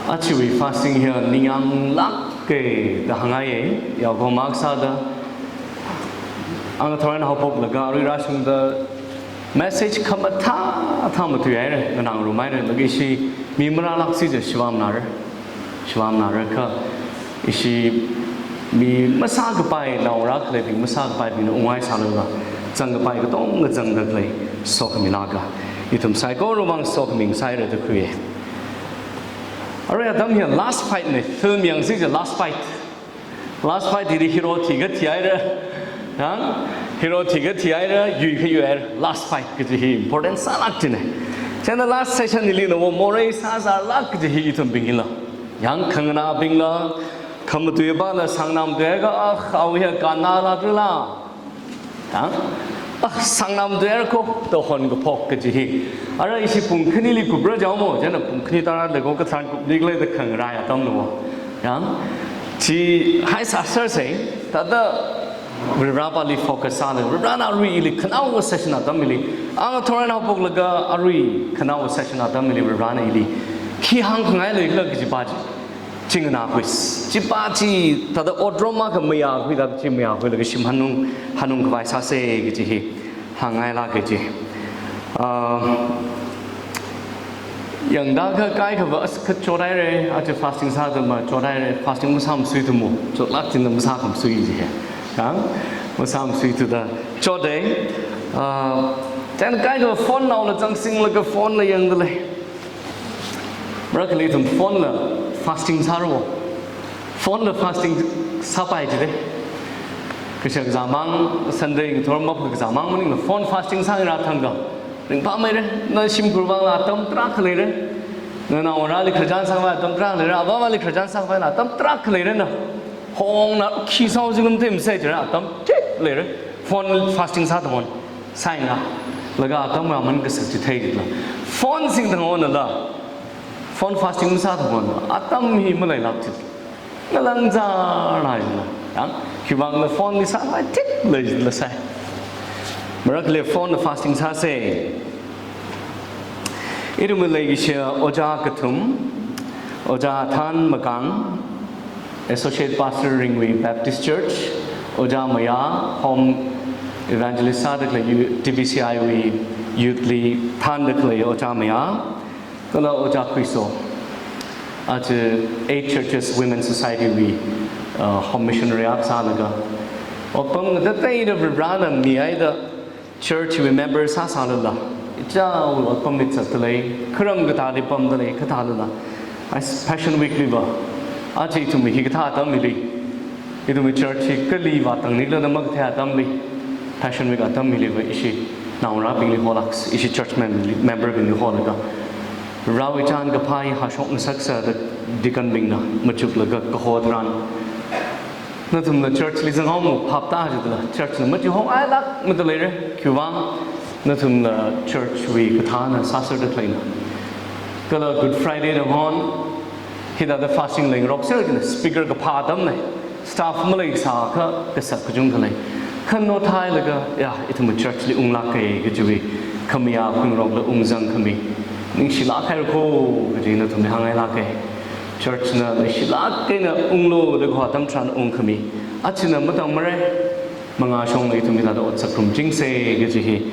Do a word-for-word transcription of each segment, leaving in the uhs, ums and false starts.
Ajawui fasting hiya ningyānglāka da hāngngaiya, yaokahoma sāda. Anga tharan haophoklaga arui rāshungda message khamathā thā matuihaira, nganāngarumhaira, laga ishi mi marālāksi jiakha shivamnara. Shivamnara kha ishi mi masākapai, naongarā khaleibing masākapaibingna unghai sālala, zangkapai katonga zangda khalei sokhami laga, ithum saikorawui vang sokhami sāhaira da khuiya. Arui atam hi last fight na, film yangsi jiakha last fight. Last fight hili hero thikha thihaira. Yang, hero thikha thihaira, yuikha yuihaira. Last fight kaji hi important sālāk jina. Chieina last session hili nava morei sāsālāk kaji hi ithumbinglila, yang khanganābingla, khamatuipāla sāngnam tuiakha, ah, awui hiya kannālākrala, ha? Ah, sāngnam tuihaira ko, da honkaphok kaji hi. Ara ishi pung khanili kupra jihaomo, chieina pung khani tarāli ko katharan kupnikhala da khangarai atamnava. Yang, chi hai sāsāsei, thāda Varivarāli focus sāla, Varivarāna arui ili khanaowa session atam hili, anga tharan haophoklaga arui khanaowa session atam hili Varivarāna ili khi hāngkhangai leikhala kajipa chi, chi nganākhuisa. Chipa chi thāda otram akha mayākhuida, chi mayākhuilaga shim hanung, hanungkhavai sāsei kaji hi hāngngailāka kaji. Ah, yangda kha kaikhava as kha chothaira, aja fasting sāda machothaira, fasting masāmasuithumo, chotlāk jina masākhamasui jiakha. Yang, masāmasuithuda chotda. Ah, chieina kaikhava phone naola zangsinglaga phone la yangda lei. Marākhali ithum phone la fasting sāra wo. Phone la fasting sāpai jida. Kashak kazāmang, Sunday ngathor map kazāmang maningla phone fasting sāngaira thangkha, ringphāmeira. Na shimkhur vangla atam tarākha leira. Na naongarāli khararchan sākhavai atam tarākha leira. Avāva̱li khararchan sākhavaila atam tarākha leira na. Hongna khi sāo jingam tim sai jira atam tik leira. Phone fasting sāda hon. Sāinga, laga atam aman kasak chi theila, phone singda honla, phone fasting masāda honla, atam hi maleilāk chi. Ngalang zār haila. Yang, khiwuivang na phone li sākhavai tik leila sai. Marākhali phone la fasting sāsei. Ithumli leikashi ojā kathum, Ojā Than Makang, Associate Pastor Ringui Baptist Church, Ojā Maya, Home Evangelist sāda khalei U-, T B C I wui youth li thānda khalei Ojā Maya, kala Ojā Khuiso, aja Eight Churches Women Society wui, uh, Home Missionary akha sālaga, otpam ngateiteida Varivarāna mihaida, church wui member sāsālala, ichāwui otpamli zatda lei, kharam kathāli pamda lei, kathālala, ai, Passion Week liva, aja ithumwui hikathā atam hili, ithumwui church hi kali vātangnikhala da makathei atamli, Passion Week atam hiliva ishi naongarābingli holāks, ishi church mem-, member bingli holaga, Varewui chān kaphā hi hāshok ngasaksa da deacon bingna machuklaga kaho tharan, nathumna church li zanghaomo phap tāhaoda, church na machihongailāk mada leira, khiwuivang nathumna church wui kathāna sāserda khaleina. Kala Good Friday na hon, hithāda fasting leingarokser kajina, speaker kaphā atamna, staff maleisākha kasak kachungkha lei. Kha nothailaga, ya, ithum church li unglāka kajiwui khamayā khuingarokla ungzang khami. Ningshilāk haira ko, kaji nathumli hāngngailāka. Church na leishilāk eina unglu da kaho atam tharan ungkhami. Achina matangmara, mangāshongla ithum hithāda ot sāngarumchingsa kaji hi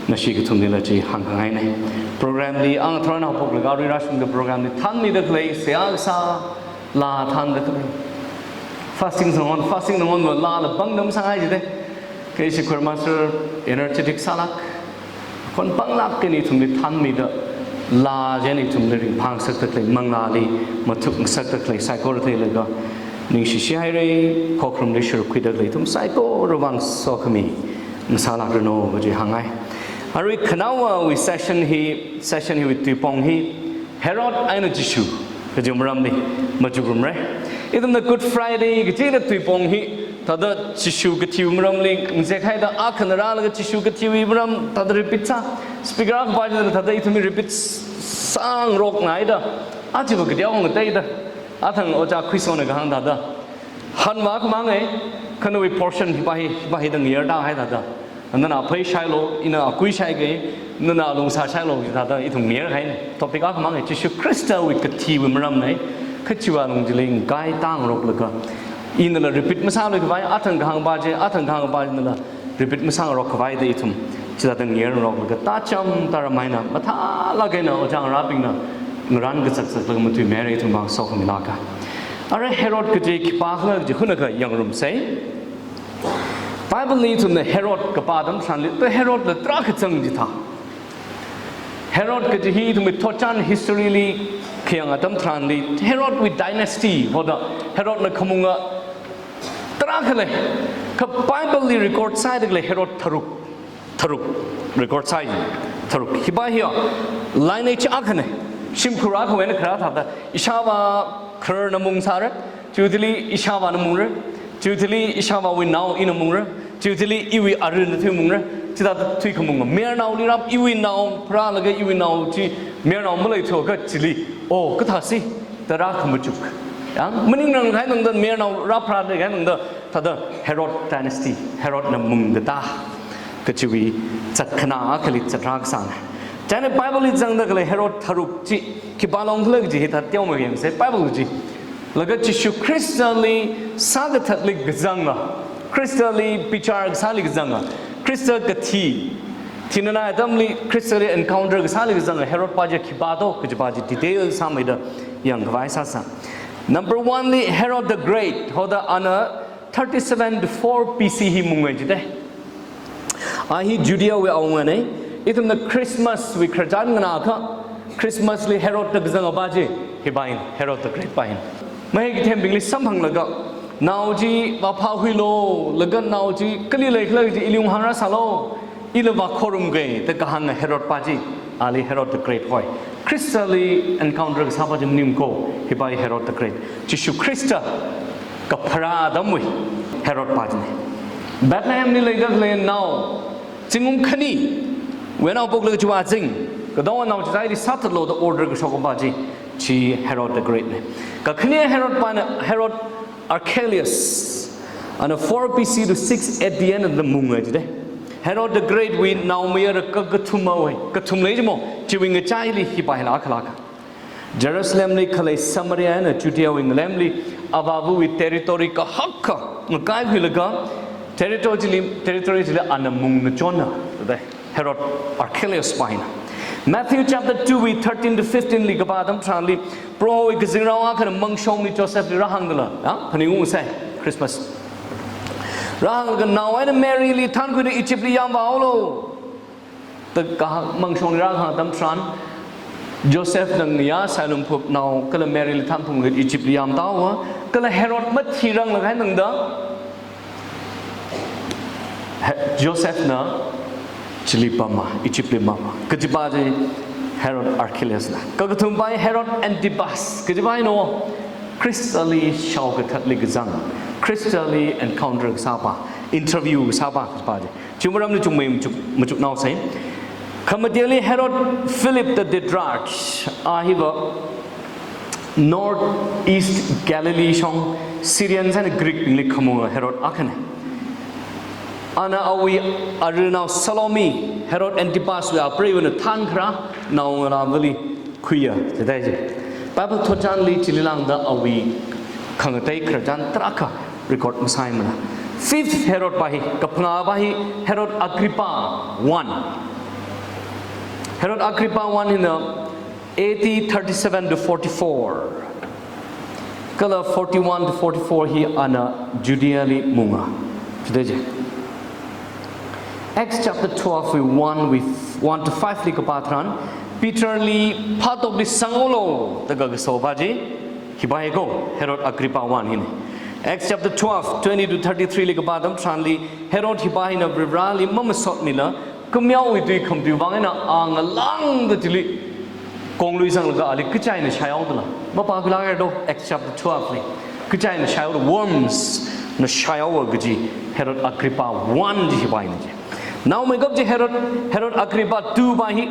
nashi kathumlila chi hāngkhangaina. Program li anga tharan haophoklaga arui rāshungda program li thānmida khalei seihā kasā, laa thānda khalei. Fasting sāngaron, fasting sāngaronva laala pangda masāngai jida. Kha ishi choir master energetic sālāk. Khon panglāk eina ithumli thānmida, laa china ithumli ringphāngasakda khalei, manglāli mathukngasakda khalei saikora theilaga, ningshishi haira, khokharumli shurkhuida khalei ithum saikorawui vang sokhami ngasālākranu kaji hāngngai. Arui khanaowawui session hi, session hiwui tuipong hi, Herod eina Jishu kaji maramli machukrumra. Ithumna Good Friday kajina tuipong hi, thāda Jishu kathiwui maramli ngazek haida, akha ngarālaga Jishu kathiwui maram thāda repeat sā. Speaker akhapa china thāda ithumli repeat sāngarokngaida, achiva kateokha ngateida, athang Ojā Khuisona kahāng thāda, hanvākhamang e, kha nawui portion hipa hi, hipa hi da ngayar tāhai thāda. Nana aphei shailu, ina akui shaiga, nana alung sāshailu, chithāda ithum ngayerhaina. Topic akhamang, Jishu Khristawui kathiwui maramna. Kha chiwui alung chili ngaitang ngarok laga, inala repeat masālui khavai, athang kahāng pa chi, athang kahāng pa chinala repeat masāngarok khavai da ithum chithāda ngayerngarok laga, tacham taram eina, mathālāk eina ojā ngarābingna ngarān kazakzak laga matuimeira, ithum vang sokhami lāka. Ara Herod kaji khipākhala kaji hunakha yangrumsa. Bible li ithumna Herod kapā atam tharanli, to Herod la tarākha zang chithā. Herod kaji hi ithumwui thotchan history li khayang atam tharanli, Herod wui dynasty, hoda Herod na khamunga tarākha lei. Kha Bible li record sāhaida khalei Herod tharuk, tharuk record sāi, tharuk. Hi pa hiya lineage akhana. Shimkhur akhawui eina kharā thāda, ishāvā khararna mungsāra, chiwui thili ishāvāna mungra, chiwui thili ishāvāwui nao ina mungra, chiwui thili iwui arina thui mungra, chithāda thui khamunga. Mayarnaoli rāp, iwui nao pharālaga iwui nao chi mayarnao maleithuakha chili, oh, kathāsi, tarākha machuk. Yang, maningrang kahai tangda, mayarnao rāpharā kahai tangda, thāda Herod dynasty, Herod na mungkatā kachiwui zatkhanā akhali zatrā kasāna. Chieina Bible li zangda khalei Herod tharuk chi khipā longkhala kaji hithā teomeikha yangsa, Bible chi. Laga Jishu Khristali sākathatli kazanga, Khristali bichar kasāli kazanga, Khrista kathi, thinanai atamli Khristali encounter kasāli kazanga Herod pa chi khipā to kaji pa chi detail sāmeida yangkhavai sāsa. Number one li Herod the Great, hoda ana thirty-seven to four B C hi munga jida. A hi Judea wui awungana. Ithumna Christmas wui khararchan nganākha, Christmas li Herod da kazanga pa chi, hi pa hin, Herod the Great pa hin. Mahai kathembingli samphanglaga, nao chi vāphāhuilu, laga nao chi kali leikhala chi ili unghāngrāsālu, ila vākhorumga da kahānga Herod pa chi, ali Herod the Great hoi. Khristali encounter kasā pa chi maning ko, hi pa hi Herod the Great. Jishu Khrista kapharā atamwui Herod pa china. Bethlehem li leida khalei nao, zingkum khani, wui eina haophoklaga chiwui azing, katonga nao chithāli sāthatlu da order kashok pa chi, chi Herod the Great na. Kakhane Herod pana, Herod Archelaus, ana four B C to six A D na munga jida. Herod the Great wui naomayara kakathuma hoi, kathum lei jimo, chiwui ngachaili hi pa hila khalaka. Jerusalem li khalei Samaria eina Judea wui ngalemli, avāva̱wui territory kahaka ngakaihuilaga, territory chili, territory chili ana mungna chonna, jida. Herod Archelaus pa hina. Matthew chapter two wui thirteen to fifteen li kapā atam tharanli, Prohowui kazingrao akhana mangshongli Joseph li rāhāngdala, ya, phaningungsa, Christmas. Rāhānglaga nao eina Mary li thankhuida Egypt li yāmvāhaolu da kahāng, mangshongli rāhāng atam tharan, Joseph na ngayā sailumphup nao kala Mary li thanphungli Egypt li yāmtāhaowa, kala Herod mathiranglaga hai tangda, He-, Joseph na chili pama, Egypt li mama. Kaji pa chi Herod Archelaus na. Kakathum pa hi Herod Antipas. Kaji pa hino, Khristali shaokathatli kazang, Khristali encounter kasā pa, interview kasā pa, kaji pa chi. Chiwui maramli chungmei machuk, machuknaosa. Khamateli Herod Philip the Tetrarch, a hiva North East Galilee shong, Syrian eina Greek bingli khamunga Herod akhana. Ana awui aruinao Salome, Herod Antipas wui apreiva̱na thānkharā, naongalāva̱li khuiya, jida ji. Bible thotchanli chili lāngda awui khangatei khararchan tarākha record masāmana. Fifth Herod pa hi, kaphangā pa hi Herod Agrippa one. Herod Agrippa one hina A D thirty-seven to forty-four. Kala forty-one to forty-four hi ana Judea li munga. Jida ji. Acts chapter twelve wui one wui one to five li kapā tharan, Peter li phatokli sanghaolu da kakaso pa chi, hi pa hi ko, Herod Agrippa one hina. Acts chapter twelve, twenty to thirty-three li kapā atam tharanli, Herod hi pa hina Varivarāli mamasotmila, kameowui tui khamatui vang eina a ngalāngda chili konglui zanglaga ali kachaina shaihaodala. Mapākhuilāka do, Acts chapter twelve li. Kachaina shaihaoda, worms na shaihaowa kaji Herod Agrippa one chi hi pa hina ji. Naomeikap chi Herod, Herod Agrippa two pa hi,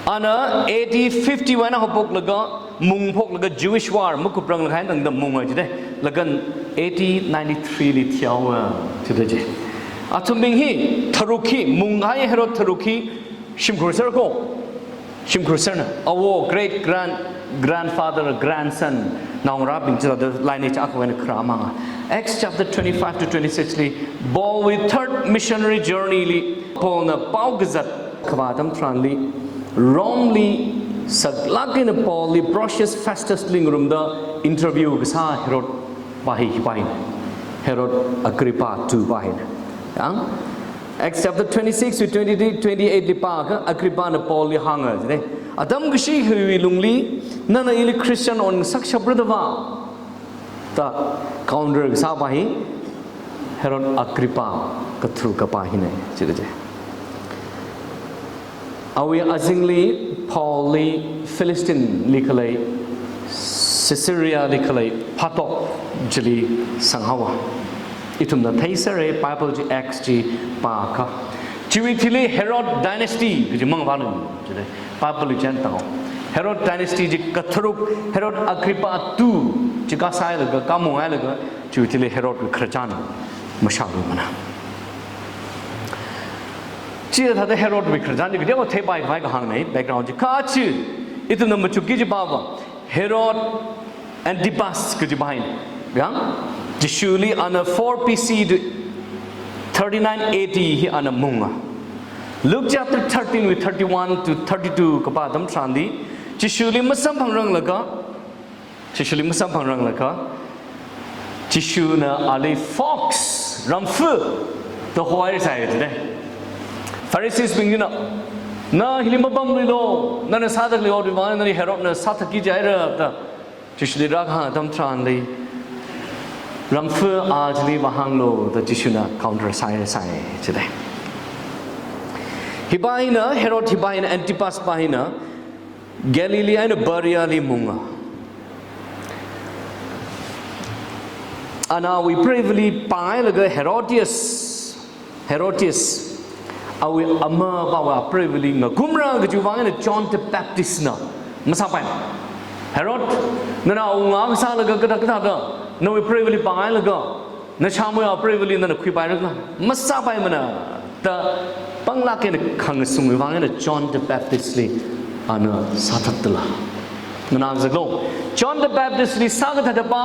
ana A D fifty-one haophoklaga, mungphoklaga Jewish war makupranglaga hai tangda munga jida. Laga A D ninety-three li thihaowa, jida ji. Athumbing hi, tharuk hi, munghai Herod tharuk hi, shimkhur ser ko. Shimkhur serna. Awo, great grand, grandfather, grandson, naongarābing chila da laini cha akhawui eina kharamanga. Acts chapter twenty-five to twenty-six li, Paul wui third missionary journey li, Paul na pao kazat khavā atam tharanli, Rome li, saklāk eina Paul li, Porcius Festus li ngarumda interview kasā Herod pā hi, hi pā hina. Herod Agrippa two pā hina. Yang? Acts chapter twenty-six to twenty-three, twenty-eight li pākha Agrippa na Paul li hānga, jide. Atam kashi hiwui lungli, nana ili Christian onsakshapra da va. Da counter kasā pā hi, Herod Agrippa katharuka pā hina, jide je. Awui azingli Paul li Philistine li khalei, Caesarea li khalei phatok chili sanghaowa. Ithumna theisera Bible chi Acts chi pākha. Chiwui thili Herod dynasty kaji mang vālun chili Bible li chān tao. Herod dynasty chi katharuk, Herod Agrippa two chi kasāhailaga, kamunghailaga, chiwui thili Herod khararchan mashālumana. Chithāda Herod wui khararchan chi kateokha theipai khavai kahāngna, background chi. Kha chi, ithumna machukki chi pāva, Herod Antipas kaji pā hina. Yang? Jishuli ana four B C to thirty-nine A D hi ana munga. Luke chapter thirteen wui thirty-one to thirty-two kapā atam tharanli, Jishuli masamphangranglaga, Jishuli masamphangranglaga, Jishuna ali fox, ramfu, da hohaisai jide. Pharisees bing china, na hili mapamluilo, nana sāda khalei ot vang nali Herod na sāthakki jihaira da, Jishuli rākahāng atam tharanli, ramfu a chili vāhānglu da Jishuna counter sāhaisai jide. Hi pā hina, Herod hi pā hina, Antipas pā hina, Galilee eina Perea li munga. Ana awui preivali pāngailaga Herodias, Herodias, awui amapāwui preivali ngakumra kaji vang eina John the Baptist na masāpai. Herod, nana awunga kasālaga kathā kathāda, nawui preivali pāngailaga, nashāmawui preivali nana khuipaira khala, masāpaimana da panglāk eina khangasungwui vang eina John the Baptist li ana sāthatdala. Nganāzaklu, John the Baptist li sākathāda pā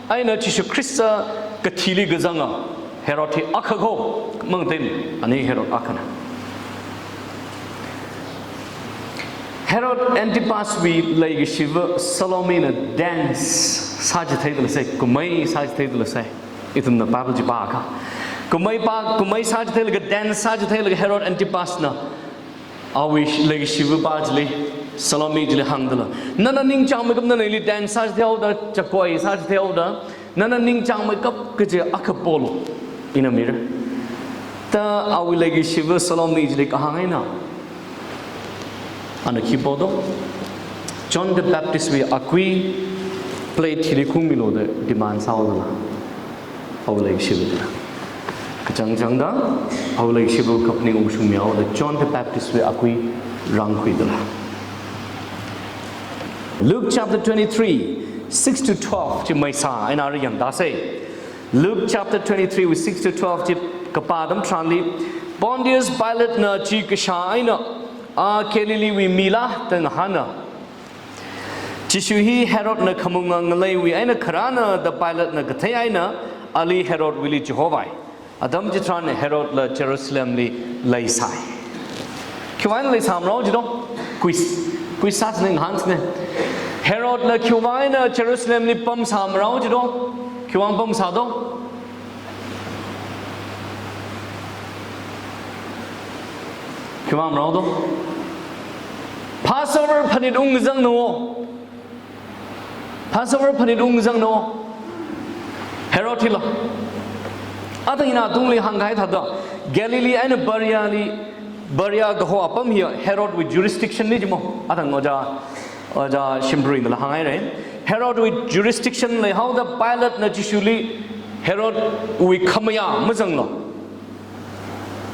eina Jishu Khrista kathili kazanga Herod hi akha ko, mangten, ani Herod akhana. Herod Antipas wui leikashiva Salome na dance sāchitheidalei, kumei sāchitheidalei. Ithumna Bible chi pākha. Kumei pā, kumei sāchitheilaga, dance sāchitheilaga Herod Antipas na awui leikashiva pā chili, Salome chili hāngdala, nana ningchāngmeikap nana ili dance sāchitheihaoda, chakoi sāchitheihaoda, nana ningchāngmeikap kaji akha polu ina mira. Da awui leikashiva Salome chili kahāng eina ana khi podo, John the Baptist wui akui plate hili khungmilu da demand sāhaodala, awui leikashiva. Kachangchangda awui leikashiva kaphaning ungshungmihaoda John the Baptist wui akui rāngkhuidala. Luke chapter twenty-three, six to twelve chi maisā eina ara yangdasei. Luke chapter twenty-three wui six to twelve chi kapā atam tharanli, Pontius Pilate na chi kashā eina, a Galilee wui mila da ngahāna. Jishu hi Herod na khamunga ngaleiwui eina kharāna da Pilate na kathei eina, ali Herod wuili chihovai. Atam chitharan Herod la Jerusalem li leisai. Khiwuivang leisāmarao jido? Quiz. Quiz sāsine, ngahānsine. Herod la khiwuivang eina Jerusalem li pamsāmarao jido? Khiwuivang pamsādo? Khiwuivang marao do? Passover phanit ungzangna. Passover phanit ungzangna. Herod hila. Athang ina tungli hāngkahai thāda, Galilee eina Perea li, Perea kaho apam hi Herod wui jurisdiction li jimo. Athang ojā, ojā Shimprui nala hānghaira. Herod wui jurisdiction leihaoda Pilate na Jishuli Herod wui khamayā mazanglo.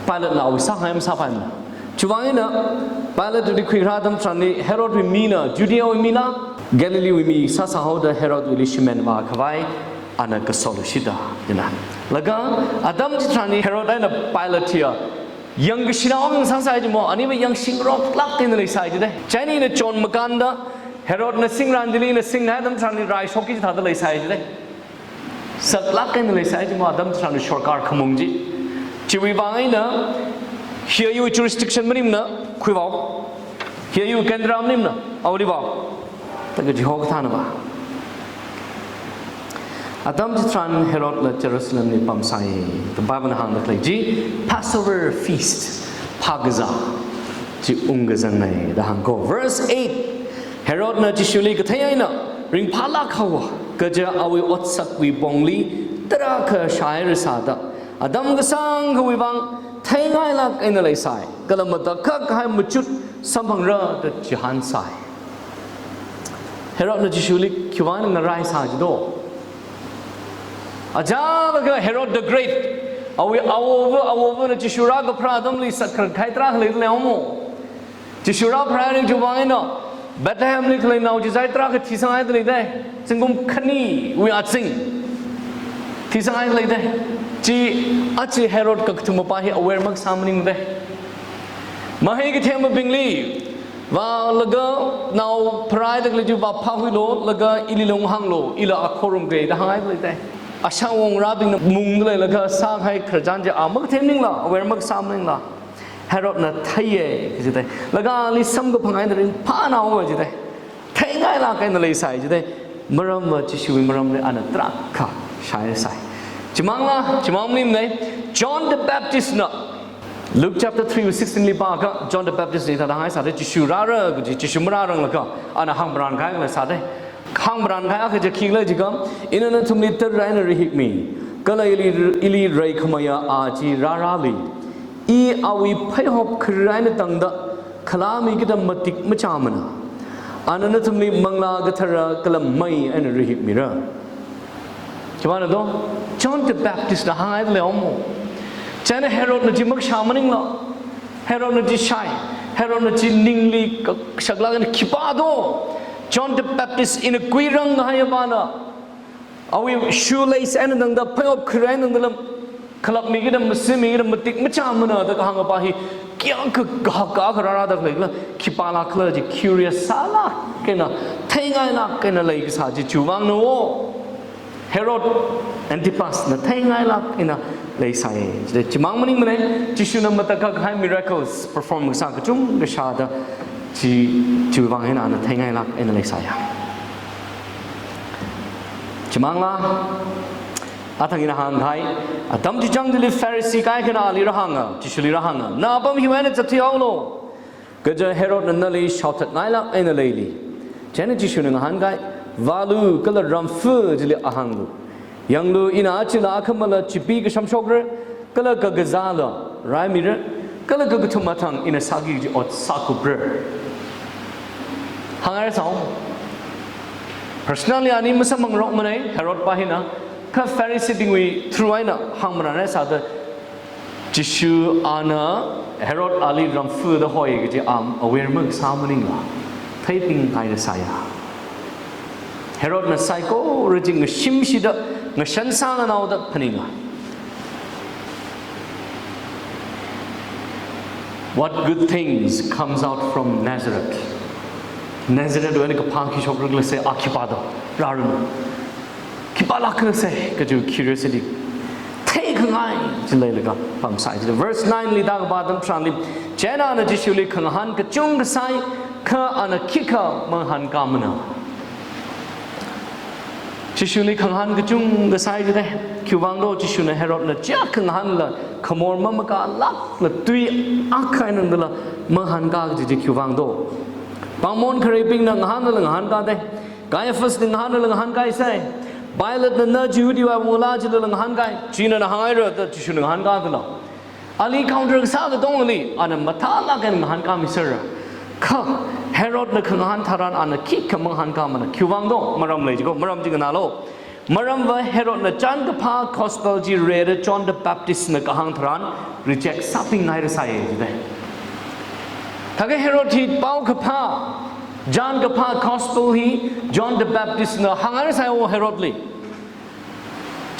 Pilate na awui sāngai masāpaimana. Chiwuivang eina Pilate li khuirā atam tharanli Herod wui mina, Judea wui mina, Galilee wui mi sāsāhaoda Herod wuili shimen vākhavai Ana kasolushida, china. Laga, atam chitharanli Herod eina Pilate hiya, yangkashina ong sangsai jimo, aniva yangshingroklāk eina leisai jide. Chieina ina chonmakānda, Herodna singran chili ina singngai atam chitharanli raishokki chithāda leisai jide. Saklāk eina leisai jimo, atam chitharanli sorkar khamung chi. Chiwui vang eina, hiya iwui jurisdiction maningmana, khuivao. Hiya iwui kendra maningmana, awuili vao. Taka jiho kathāna va. Atam chitharan Herodla Jerusalemli pamsai. The Bible na hāngda khalei chi, Passover feast, phākazā chi ungkazangnei da hāngko. Verse eight, Herodna Jishuli kathei eina ringphālāk haowa, kaja awui otsakwui pongli tarākha shāhaira sāda, atam kasāngkhawui vang theingailāk eina leisai, kala matakhak kahai machut samphangra da chihānsai. Herodna Jishuli khiwuivang ngaraisā jido? Achālakha Herod the Great, awui awova, awovana Jishu rākapharā atamli satkharakahai tarākha leida leihaomo. Jishu rāpharāhaira chiwui vang eina, Bethlehemli khalei nao chizai tarākha thisanghai dalei dei. Zingkum khaniwui azing thisanghai dalei dei. Chi, achi Herod kakathuma pa hi aware makasā maningdei. Mahai kathembingli vālaga nao pharāhaida khalei chi vāphākhuilu, laga ili lung hānglu, ila akhorum kei da hānghai dalei dei. Ashangwui ngarābingna mungda leilaga sākahai khararchan chi a makathem maningla, aware makasā maningla. Herodna theiya, kaji dei. Laga ali samkaphang eina ringphānao kaji dei. Theingailāk eina leisai jide. Maramva Jishuwui maramli ana tarākha shāhaisai. Chimangla, chimang maningmanei, John the Baptist na, Luke chapter three verse sixteen li pākha, John the Baptist na hithāda hānghai sāde, Jishu rāra kaji, Jishu marāranglakha, ana hāngpharānkahai kala sāde. Hāngpharānkahai akha chi khikhala jiakha, ina nathumli tara eina rahikmi, kala ili, ili reikhamayā a chi rārali. I awui pheihop khara eina tangda khalāmikida matik machāmana. Ana nathumli Manglā Kathara kala mei eina rahikmira. Khipāna do? John the Baptist na hānghai dalei haomo. Chieina Herodna chi makashā maningla. Herodna chi shai. Herodna chi ningli ka-, shaklāk eina khipā do? John the Baptist ina kuiranghaiya pana. Awui shoelace eina tangda, pheihop khara eina tangda lam, khalāpmikida, masimikida, matik machāmana da kahāng apa hi, kayākha kahaka kharāra da khaleila, khipālākhala chi curious sālāk eina, theingailāk eina leikasā chi chiwui vangna o. Herod Antipas na theingailāk eina leisai. Chide chimang maningmanei, Jishuna matakhak kahai miracles perform kasā kachungkha shāda chi, chiwui vang eina ana theingailāk eina leisai ya. Chimangla, athang ina hāngkahai, atam chichang chili Pharisee kaikhana ali rāhānga, Jishuli rāhānga, na apam hiwui eina zatthuihaolu. Kaja Herodna nali shaothatngailāk eina leili. Chieina Jishuna ngahānkai, vālu kala ramfa chili ahānglu. Yanglu, ina achila akhamala chipi kashamshokra, kala kakazāla raimira, kala kakathuma thang ina sāki kaji ot sākupra. Hāngngaira sāo. Personally ani masamphangrokmanei, Herod pa hina, kha Pharisee bingwui through eina hāngmaranra sāda, Jishu ana Herod ali ramfa da hoi kaji am aware makasā maningla, theipinghaida sāya. Herodna saikora chi ngashimshida, ngashan sānganao da phaningla. What good things comes out from Nazareth? Nazareth wui eina kaphā khi shokra khala se, a khipā do, rāranu. Khipālākhala se, kaji curiosity. Theikhangai chi leilaga pamsai chi. Verse nine li da kapā atam tharanli, chieina ana Jishuli khangahān kachungkha sai, kha ana khikha mangahānkāmana. Jishuli khangahān kachungkha sai jide, khiwui vang do Jishuna Herodna chiakha ngahānla, khamor mamakālākla tui akha eina tangdala mangahānkā kaji chi khiwui vang do. Pāngmon khareibingna ngahānlala ngahānkā de. Caiaphasna ngahānlala ngahānkai sai. Pilatena na Jihudiwui awungalā chilala ngahānkai. China na hānghaira da Jishuna ngahānkā dala. Ali counter kasā katongali, ana mathālāk eina ngahānkāmiserra. Kha, Herodna khangahān tharan ana khikha mangahānkāmana. Khiwui vang do, maram lei jiko, maram chi nganālu. Maramva Herodna chānkaphā gospel chi rida John the Baptist na kahāng tharan reject sāpinghaira sāi jide. Thākha Herod hi paokaphā, chānkaphā gospel hi John the Baptist na hānghaira sāi o Herodli.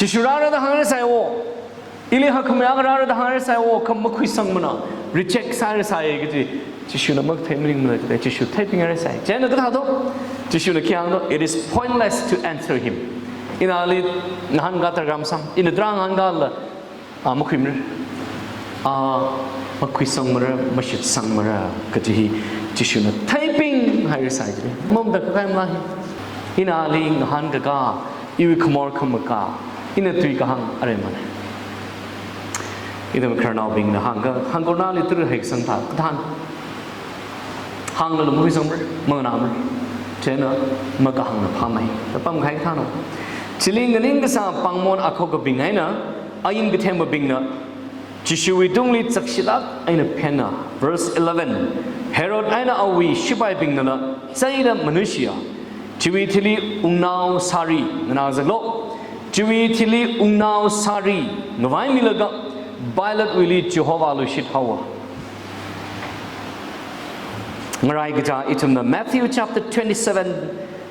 Jishu rāra da hāngra sāi wo. Ili hakkhamei akha rāra da hāngra sāi wo, kha makhuisangmana, reject sāra sāi kaji. Jishuna makathei maningmana, Jishu theipingra sāi. Chieina kathā do? Jishuna khi hāng do, "It is pointless to answer him." Ina ali ngahānkā tarākha masāmana, ina tarākha ngahānkāla, a, makhuimara. A, makhuisangmara, mashitsangmara kaji hi Jishuna theipinghaira sāi jida. Mamda kakai mala hi. Ina ali ngahānkakā, iwui khamor khamakā, ina tui kahāng aremana. Ithum khararnaobingna hāngkha, hāngkornali tara haiksang thā, kathāna. Hānglala makhuisangmara, manganāmara. Chieina makahāngna phāmei. Kapam kahai kathāna. Chili nganingkasā pāngmon akhokabing eina, ain kathembingna, Jishuwui tungli chakshilāk eina phengā. Verse eleven. Herod eina awui shipaibingnala, cheida manushiya. Chiwui thili wungnao sāri, nganā zaklo. Chiwui thili wungnao sāri, ngavaimilaga, Pilatewuili chihovāluishit haowa. Ngaraikacha ithumna Matthew chapter twenty-seven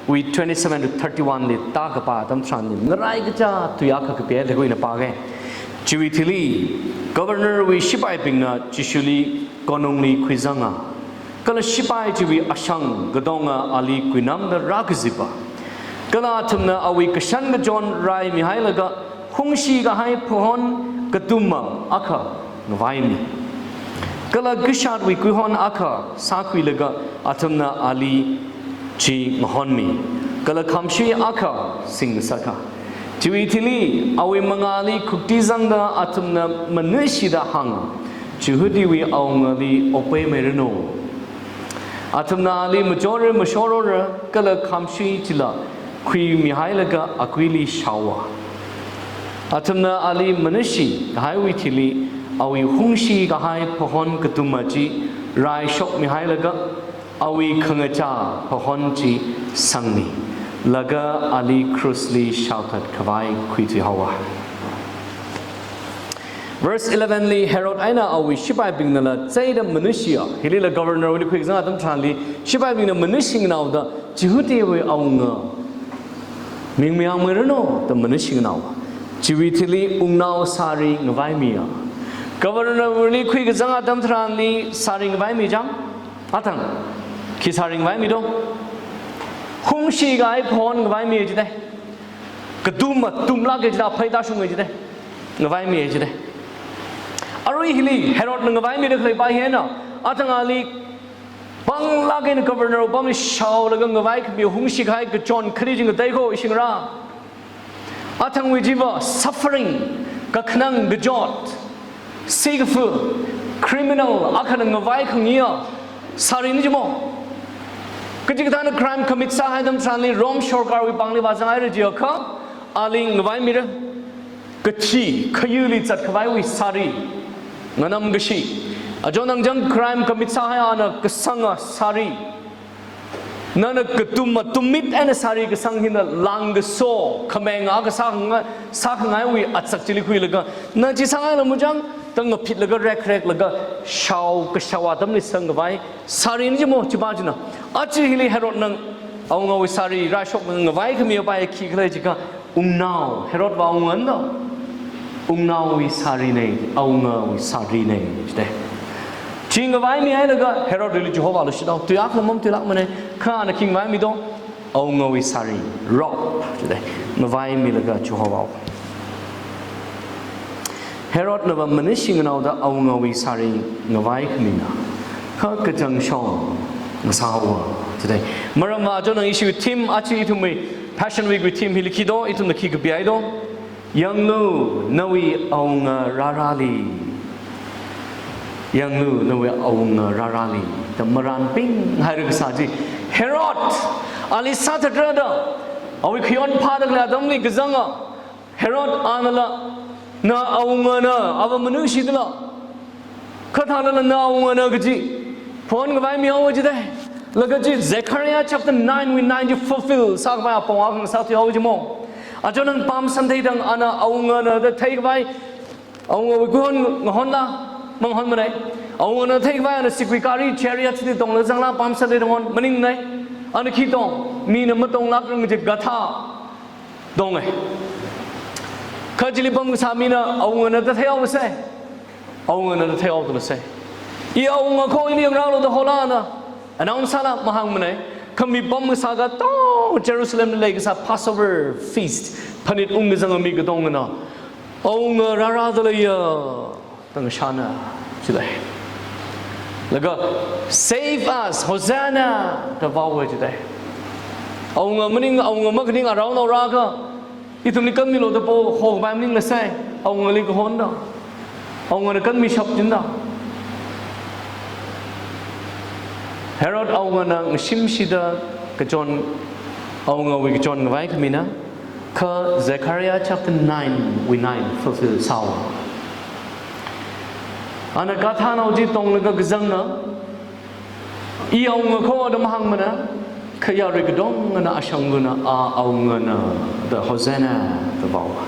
wui twenty-seven to thirty-one li tākapā atam tharanli, ngaraikacha tui akha kapi leikhuina pākei. Chiwui thili, governorwui shipaibingna Jishuli konungli khuizanga. Kala shipai chiwui ashang katonga ali kuinamda rākazipa. Kala athumna awui kashan kachon raimihailaga, hungshikahai phahon katumma akha ngavaimi. Kala kashatwui kuihon akha sākhuilaga athumna ali chi ngahonmi. Kala khamshui akha singkasaka. Chiwui thili awui mangāli khukti zangda athumna manushida hānga, Jihudiwui awungali okthuimeiranu. Athumna ali machora mashorora kala khamshui chila khuimihailaga akuili shaowa. Athumna ali manushikahaiwui thili awui hungshikahai phahon katumma chi raishokmihailaga awui khangachā phahon chi sangmi. Laga ali krusli shaothatkhavai khuithui haowa. Verse eleven li Herod eina awui shipaibingnala cheida manushiya. Hilila governorwuili khuikazang atam tharanli shipaibingna manushi nganaoda Jihudiwui awunga ming mayangmeiranu da manushi nganao. Chiwui thili wungnao sāri ngavaimiya. Governorwuili khuikazang atam tharanli sāri ngavaimi chang? Athang, khi sāri ngavaimi do? Hungshikahai phahon ngavaimi jida. Katumma tumlāka jida, phei tāshunga jida. Ngavaimi jida. Arui hili Herodna ngavaimida khalei pa hina, athang ali panglāk eina governor pamli shaolaga ngavaikhami hungshikahai kachon khani chi ngatei kho ishi ngarā. Athangwui chiva suffering, kakhanang kachot, sikafu, criminal akhana ngavai khangayi sārina jimo. Kachikathāna crime commit sāhai atam tharanli Rome sorkarwui pāngli vāzanghaira jiakha, ali ngavaimira. Kathi, khayuili zatkhavaiwui sāri, nganamkashi. Aja nang chang crime commit sāhai ana kasanga sāri. Nana katumma tummit eina sāri kasang hina langkaso, khameng akha sākhangai, sākhangaiwui atsak chili khuilaga, na chi sāngai lamu chang, tang ngaphitlaga rekreklaga, shao kashao atamli sangkhavai sārina jimo chipa china. Aja hili Herodna awungawui sāri rāshok ngavaikhami apai khikhala jiakha, wungnao, Herodva awungana, wungnaowui sārina, awungawui sārina jida. Chi ngavaimihailaga Herodli chihovāluishit haowa. Tui akha mom tui lākmana, kha ana khi ngavaimi do, awungawui sāri, rob jida. Ngavaimilaga chihovāhaowa. Herodnava manushi nganaoda awungawui sāri ngavaikhamina. Kha kachangshong ngasāhaowa jida. Maramva aja nang ishi theme, aja ithumwui Passion Week wui theme hili khi do, ithumna khi kapihai do. Yanglu, nawui awunga rārāli. Yanglu, nawui awunga rārāli. Da marānpinghaira kasā chi. Herod, ali sāthatra da, awui khayon phāda khalei atamli kazanga. Herod anala, na awungana, ava manushidala. Kha thālala na awungana kaji phahon ngavaimihaowa jida. Laga chi Zechariah chapter nine wui nine chi fulfill sākhavai apong akha ngasāthuihaowa jimo. Aja nang Palm Sunday thang ana awungana da theikhavai, awungawui kuihon ngahonla, mangahonmana. Awungana theikhavai ana siguigari chariot chili tongla zangla Palm Sunday thang hon, maningmana. Ana khi tong, mina matonglākrang kaji gathā tonga. Kha chili pamkasā mina awungana da theihaosei. Awungana da theihaoda lasei. I awunga kho ili yangrālu da hola ana announce sāla mahāngmanei. Kha mi pamkasā katong Jerusalem leikasā Passover feast phanit ungkazang mi katongana, awunga rārāda leiya, da ngashāna, jilei. Laga, "Save us, Hosanna," da vaowa jilei. Awunga maning, awunga makhaning araonao rākha, ithumli kanmilu da po hokapai maning lasei, awungali kahon da. Awungana kanmishap jin da. Herod awungana ngashimshida kachon, awungawui kachon ngavai khamina, kha Zechariah chapter nine wui nine fulfill sāhaowa. Ana gadhanao chi tonglaga kazangna, "I awunga kho," da mahāngmana, kha yarui katongana ashangana, "A awungana," da, "Hosanna," da vaowa.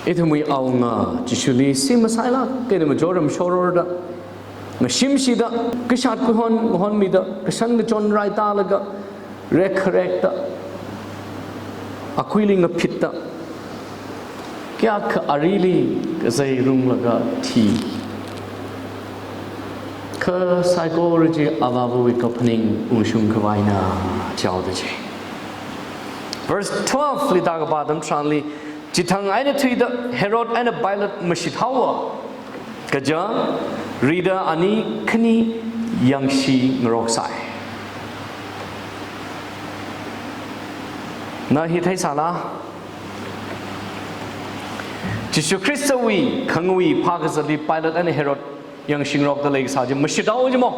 Ithumwui awunga Jishuli si masailāk eina majoram shoror da, ngashimshida, kashat kahon, mahonmida, kashan kachon raitālaga, rekkharekta, akuili ngaphitda, kayākha arili kazeirunglaga thi. Kha saikora chi Avāvawui kaphaning ungshung khavaina jihaoda chi. Verse twelve li da kapā atam tharanli, chithang eina thuida Herod eina Pilate mashithaowa. Kaja, rida ani khani yangshi ngaroksai. Na hi theisāla? Jishu Khristawui khangawui phākazatli Pilate eina Herod yangshi ngarokda leikasā chi mashithaowa jimo.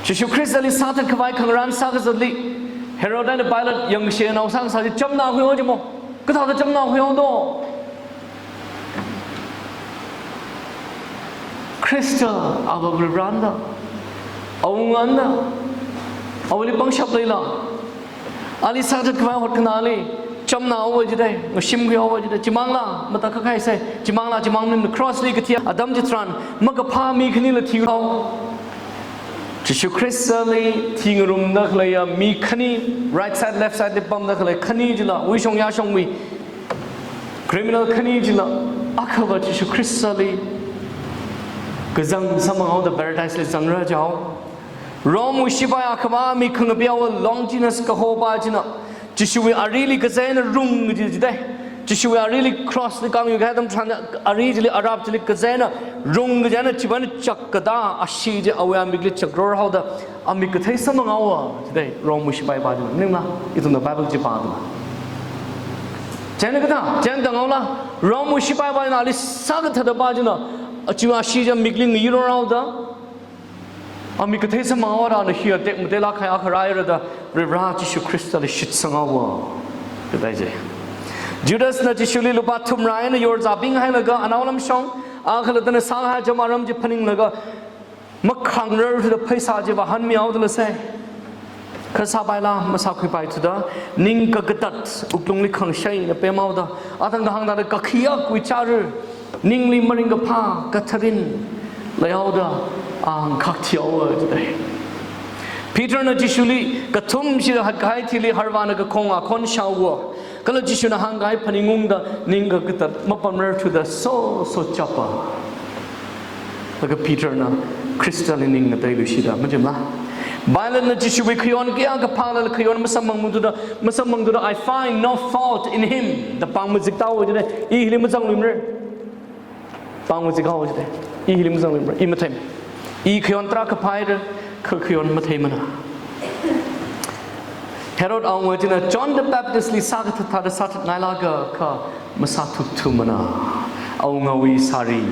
Jishu Khristali sāthat khavai khangarān sākazatli Herod eina Pilate yangshi ngarok sākasā chi chamna khuihaowa jimo. Kathāda chamna khuihaowa do? Khrista Avā Varivarana da, awungana da, awuili pangshap leila? Ali sāthat khavai hotkhanāli chamna haowa jidei, ngashim khuihaowa jidei. Chimangla, matakhak haisei, chimangla, chimang maning, cross li kathi atam chitharan makaphā mi khanila thihao. Jishu Khristali thingarumda khaleiya mi khani, right side, left side li pamda khalei khani chila, wuishong yāshongwui criminal khani chila, akhava Jishu Khristali kazang samphanghaoda Paradise li zangra jihaowa. Rome wui shipai akhava mi khangapeowa Longinus kahopa china, Jishuwui arili kazaina rung kaji jidei. Jishuwui arili cross li kangyukahai atam tharan ari chili, arap chili kazaina rung kaji eina chiwui eina chak katā ashee chi awui amikli chakrorhaoda, amik kathei samphanghaowa jidei, Rome wui shipaipa china. Maningla, ithumna Bible chi pāda. Chieina kathā, chieina tānghaola, Rome wui shipaipa china ali sākathata pa china, chiwui ashee chi amikli ngayirorhaoda, amik kathei samphanghaowa da, ana hi atek mateilāk kahai akha rāra da, Varivara Jishu Khristali shitsanghaowa. Kathei chi. Judasna Jishuli lupā thumrā eina yorzābing hailaga, anaolam shong, akhalattana sāhai cham aram chi phaninglaga, makhangrarthuda pheisā chi vāhānmihaoda lasei. Kha sāpaila, masākhuipaithuda, ning kakatat, wuklungli khangashei eina pemhaoda, athang kahāng thāda kakhayakwui chara, ningli maringkaphā katharin leihaoda, ang khakthihaowa jidei. Peterna Jishuli kathumshida hatkahai thili harvāna kakhong akhon shaowa. Kala Jishuna hāngkahai phaningungda ning kakatat mapamrarthuda soso chapa. Laga Peterna Khristali ning ngateiluishida, majimla? Pilatena Jishuwui khayon kayākha phālala khayon masamphangmangthuda, masamphangthuda, "I find no fault in him," da pāng mazikhaowa jidei, i hili mazangluimara. Pāng mazikhaowa jidei, i hili mazangluimara, i matheimana. I khayon tarākha phāhaira, kha khayon matheimana. Herod awunga china John the Baptist li sākathat thāda sāthatngailāka, kha masāthukthuimana. Awungawui sāri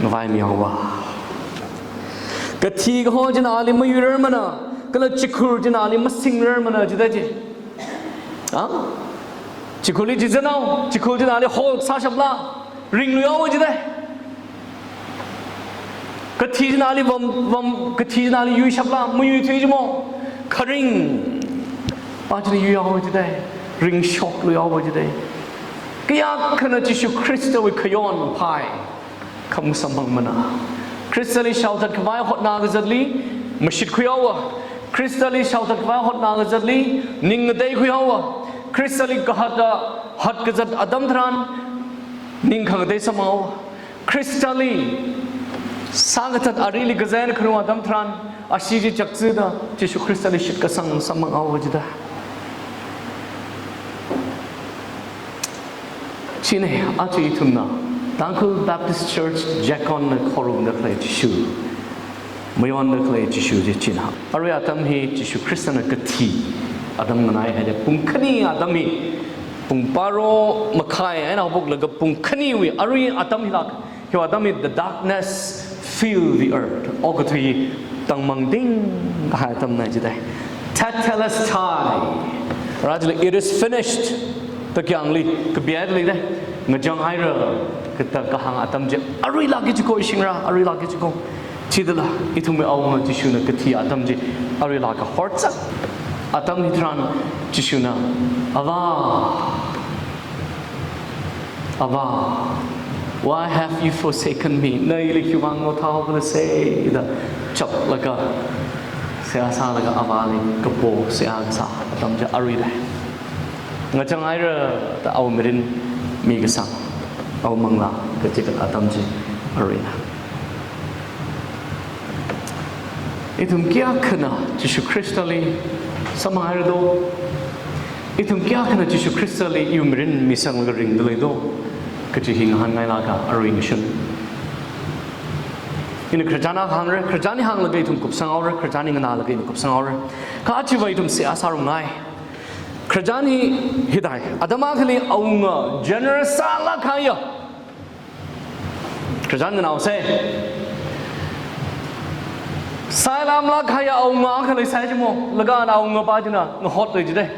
ngavaimihaowa. Kathi kaho china ali mayuirarmana, kala chikhur china ali masingrarmana jidei chi. Ha? Chikhurli chizanao, chikhur china ali hol sāshapla, ringluihaowa jidei. Kathi china ali vam, vam, kathi china ali yuishapla, mayuithui jimo. Kharing pa china yuihaowa jidei, ringshokluihaowa jidei. Kayākhana Jishu Khristawui khayon phāi, kha masamphangmana. Khristali shaothat khavai hotnakazatli mashitkhuihaowa. Khristali shaothat khavai hotnakazatli ning ngateikhui haowa. Khristali kahata hatkazat atam tharan ning khangatei samphang haowa. Khristali sākathat arili kazang kharu atam tharan, ashi chi chakzida Jishu Khristali shitkasang samphang haowa jida. China, aja ithumna Tangkhul Baptist Church Jakon na khorumda khalei Jishu, mayonda khalei Jishu chi china. Arui atam hi Jishu Khristana kathi atam nganāhaida, pung khani atam hi, pung baro makhai eina haophoklaga pung khaniwui arui atam hilāk, hiwui atam hi the darkness fill the earth. Okathui tangmang ding kahai atamna jidai. Tetelestai. Rajila, "It is finished." Takyangli, kapiaili dai. Ngachang haira, kata kahāng atam chi aruilāka jiko, ishingra, aruilāka jiko. Chithāla, ithumwui Awunga Jishuna kathi atam chi aruilāka horchak atam hitharan Jishuna, "Ava, Ava, why have you forsaken me?" Na ili khiwuivang ngathāhaokhala se, da chaplaga, seihā sālaga Avali kapo seihā kasā atam chi aruidai. Ngachang haira da awui mirin mikasang, awui manglā kachikat atam chi aruina. Ithum kayākhana Jishu Khristali samphang haira do? Ithum kayākhana Jishu Khristali iwui mirin misanglaga ringda lei do? Kachi hi ngahānngailāka arui ngashun. Ina khararchan akha hāngra, khararchan hi hānglaga ithum kupsang haora, khararchan hi nganālaga ina kupsang haora. Kha chiva ithum seihā sārumngai. Khararchan hi hithāi, atam akhali awunga generous sālāk kahaiya. Khararchan nganāhaosa. Sailamlāk kahaiya awunga akha leisai jimo, laga ana awungapa china ngahot lei jidai.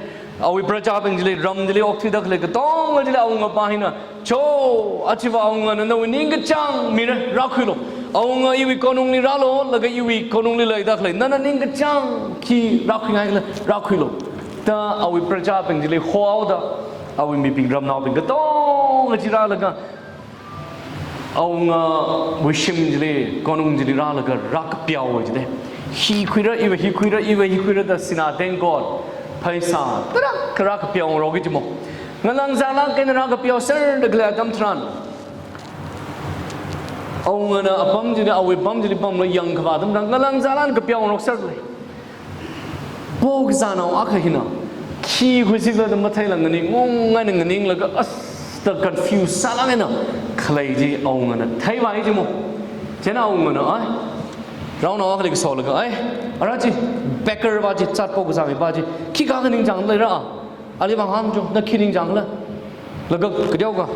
Awui prajabing chili, ram chili okthuida khalei katonga chili awungapa hina, "Cho, achiva awungana nawui ningkachāng mira, rākhuilu. Awunga iwui konungli rālu, laga iwui konungli leida khalei nana ningkachāng khi rākhuingaikhala rākhuilu," da awui prajabing chili hohaoda, awui mibing ramnaobing katonga chi rālaga, awungawui shim chili, konung chili rālaga rākapiao jidai. "Hi khuira, iva hi khuira, iva hi khuira," da sinā tengkot, pheisā tarākha rākapiao ngarokki jimo. Ngalang zanglāk eina rākapiao serda khalei atam tharan, awungana apam chili, awui apam chili pamlaga yangkhavā atam tharan, ngalang zanglāk eina kapiao ngarok serlei. Pokazānao akha hina khi khuisikhala da matheila nganingung eina nganinglaga, as, da confuse sālāk eina khalei chi awungana theivai jimo. Chieina awungana, ai, raonao akhali kasolaga, ai, ara chi beggar pa chi, zat pokazāmipa chi, khikha khaningchāng leira, ali vānghangsho, na khi ningchāngkhala. Laga kateokha,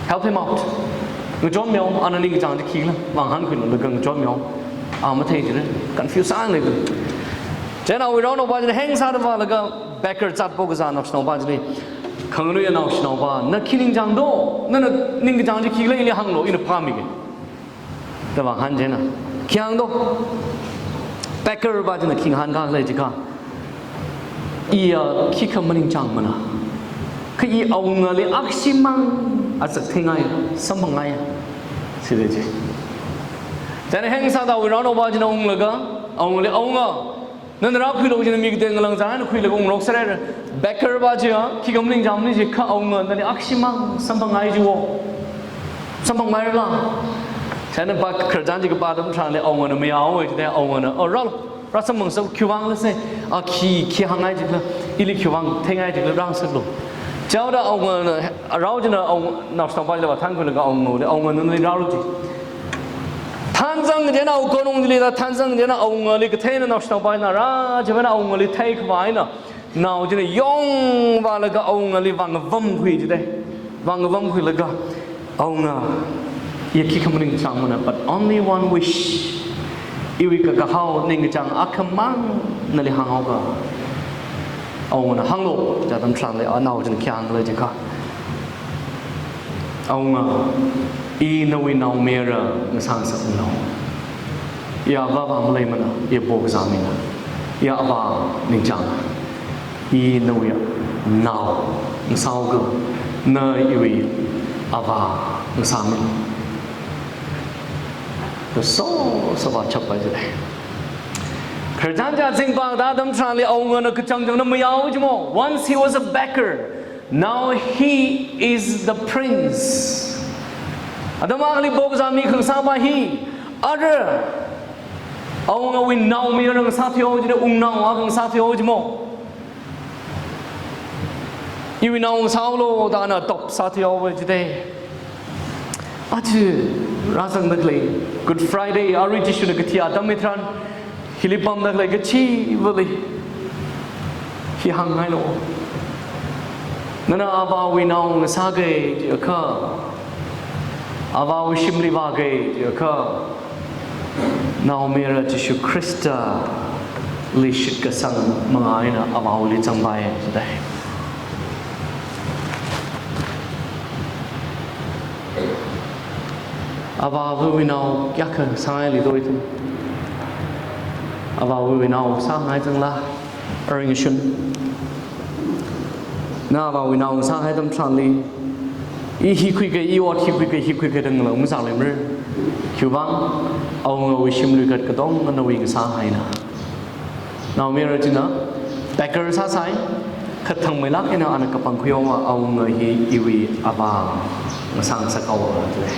"Help him out. Ngachonmihao, ana ningkachāng chi khikhala vānghankhuilu," laga ngachonmihao. A mathei jira, confuse sānglei. Chieina awui raonaopa chili heng sāda vālaga beggar zat pokazā naoshinaopa chili, "Khanganuiya naoshinaopa, na khi ningchāng do? Nana ningkachāng chi khikhala ili hānglu, ina phāmiki." Da vānghan chieina, "Khi hāng do?" Beggar pa china khi ngahānkā khala jiakha, "Iya khikha maningchāngmana. Kha i awungali akhashimang azak theingai, samphangngaiya." Side chi. Chieina heng sāda awui raonaopa china unglaga, awungali, "Awunga, nana rākhuilu china mi kateina ngalang zanglāk eina khuilaga ungngarok serhaira." Beggar pa chiya khikha maningchāngmana jiakha, "Awunga, nali akhashimang samphangngai jiwo. Samphangmairala?" Chieina pa khararchan chi kapā atam tharanli awungana mayāhaowa jidai, awungana, "O, rālu, rāsamphangsa, khiwuivang lase, a khi, khi hāngngai jikhala, ili khiwuivang theingai jikhala rāngasaklu." Chihaoda awungana, rao china awunga, naoshinaopa chili vāthankhuilaga awungawuili, "Awunga, nali rālu chi. Thanzang chieina awui konung chili da, thanzang chieina awungali katheina naoshinaopa china rā, chieina awungali theikhavai eina, nao china yongvālaga awungali vāngavamkhui jidai. Vāngavamkhuilaga, Awunga, iya khikha maningchāngmana, but only one wish. Iwui kakahao ningkachāng akhamang nali hānghaoka." Awungana, "Hānglu," da atam tharanli anao china khi hāngkhala jiakha, "Awunga, i nawui naomayara ngasāngasakmilu. Iya avāvā maleimana, iya pokazāmina. Iya avā ningchānga. I nawui nao ngasāhaoka, na iwui avā ngasāmilu." Kaso sāvā chappai jidai. Chānjā zingpāng da atam tharanli awungana kachangchangna mayao jimo. Once he was a beggar, now he is the prince. Atam akhali pokazā mi khangasāpa hi, ara awungawui naomayara ngasātheo jida, wungnao akha ngasātheo jimo. Iwui nao ngasāhaolu da ana adopt sātheo jida. Aja rāzangda khalei Good Friday, arui Jishuna kathi atam hitharan, hili pamda khalei kachivali hi hāngngailo. Nana Avāwui nao ngasāki jiakha, Avāwui shimli vāki jiakha, naomayara Jishu Khristali shitkasang manga eina Avāwuili zangpai jida. Avāwui nao kayākha sāngaili do ithum? Avāwui nao sāngai zangla, arui ngashun. Na Avāwui nao sāngai atam tharanli, i hi khuiki, i ot hi khuiki, hi khuiki da ngalāng mazanglemara. Khiwuivang, awungawui shimlui kat katonga nawui ngasāhaina. Naomayara china beggar sāsai, kha thangmeilāk eina ana kapangkhuihaowa, awunga hi iwui Avā ngasāngasakhaowa jida.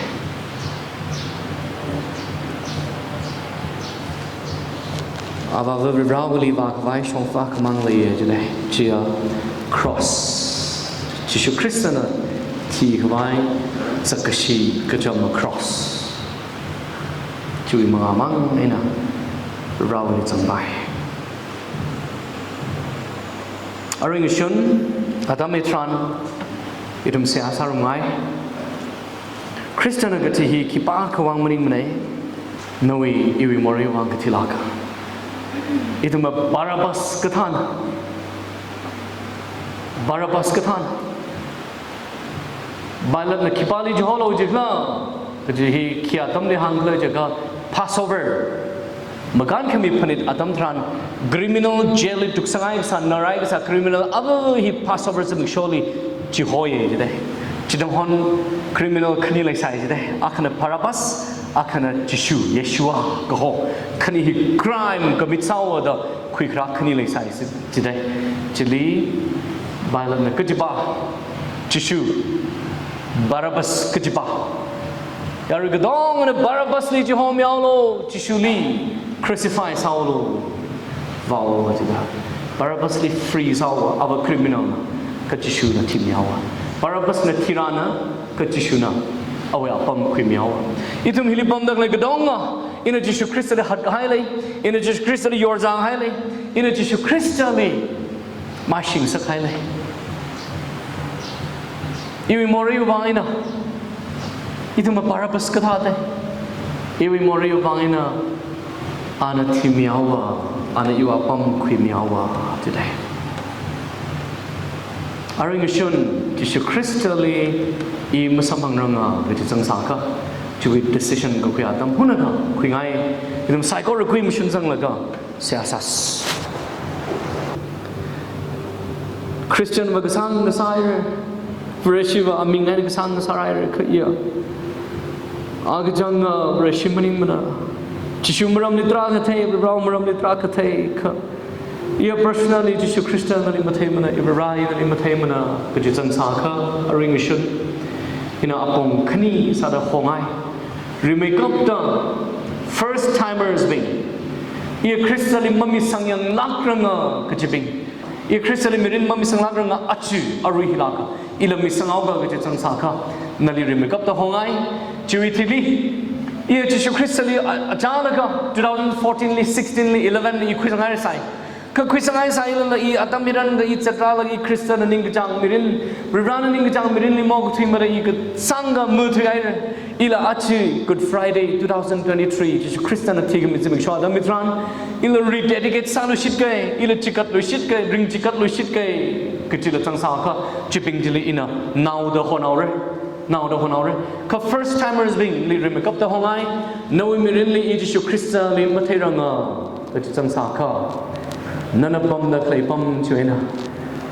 Avā Varivarāwuili vākhavai shongfa khamang leiya jida. Chiya cross. Jishu Khristana thikhavai zakkashi kachama cross. Chiwui manga mang eina Varivarāwuili zangpai. Arui ngashun, atam hitharan, ithum seihā sārumngai. Khristana kathi hi khipākhawui vang maningmana, nawui iwui moreiwui vang kathilāka. Ithumva Barabbas kathāna. Barabbas kathāna. Pilatena khipāli chiholo jikhala, kaji hi khi atamli hāngkhala jiakha Passover. Makānkhami phanit atam tharan criminal jail li tuksangkahai kasā, narhai kasā criminal akha hi Passover zimiksholi chihoya jida. Chithang hon criminal khani leisai jida. Akhana Barabbas, akhana Jishu, Yeshua kaho. Khani hi crime commit sāhaoda khuikharā khani leisai jida. Chili Pilatena kajipa, Jishu, Barabbas kajipa. Yarui katongana Barabbasli chihomihaolu, Jishuli crucify sāhaolu, vāhaowa jida. Barabbasli free sāhaowa, ava criminal na, kha Jishuna thimihaowa. Barabbasna thirāna, kha Jishuna awui apam khuimihaowa. Ithum hili pamda khalei katonga, ina Jishu Khristali hatkahai lei, ina Jishu Khristali yorzanghai lei, ina Jishu Khristali maishingasakhai lei. Iwui moreiwui vang eina, ithumva Barabbas kathāda. Iwui moreiwui vang eina, ana thimihaowa, ana iwui apam khuimihaowa jida. Arui ngashun, Jishu Khristali i masamphangranga kaji zangsākha, chiwui decision kakhui atam hunakha khuingai. Ithum saikora khuimashun zanglaga seihā sāsa. Christian va kasāng kasāhaira, Vareshiva aming eina kasāng kasāhaira kha iya. Akachanga Vareshi maningmana. Jishu maramli tarākha thei, Varivarā maramli tarākha thei kha. Iya personally Jishu Khrista nali matheimana, Varivarā nali matheimana kaji zangsākha, arui ngashun, ina apong khani sāda hongai. Rimeikapta first timers bing, iya Khristali mamisangyānglākranga kajibing, iya Khristali mirin mamisanglākranga aja arui hilākha, ila misanghaoka kaji zangsākha, nali rimeikapta hongai. Chiwui thili, iya Jishu Khristali a-, achālakha two thousand fourteen li, sixteen li, eleven li i khuisanghaisai. Kha khuisanghaisai lala i atam hitharan da i zatrala i Khristana ningkachāng mirin, Varivarāna ningkachāng mirinli mokathuimada i kasāngkha mathuihaira. Ila aja Good Friday two thousand twenty-three, Jishu Khristana thikhami zimiksho atam hitharan, ila rededicate sāluishitkai, ila chikatluishitkai, ring chikatluishitkai kajila zangsākha, chibing chili ina naoda honhaora, naoda honhaora. Kha first timers bingli rimeikapta hongai, nawui mirinli i Jishu Khristali matheiranga kaji zangsākha, nana pamda khalei pam chi eina,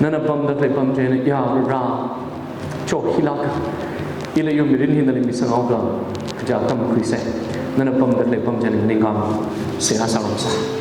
nana pamda khalei pam chi eina, ya Varivarā, cho hilākha, ila iwui mirin hi nali misanghaoka kaja atam khuisa. Nana pamda khalei pam chi eina ningkhān seihā sārumsa.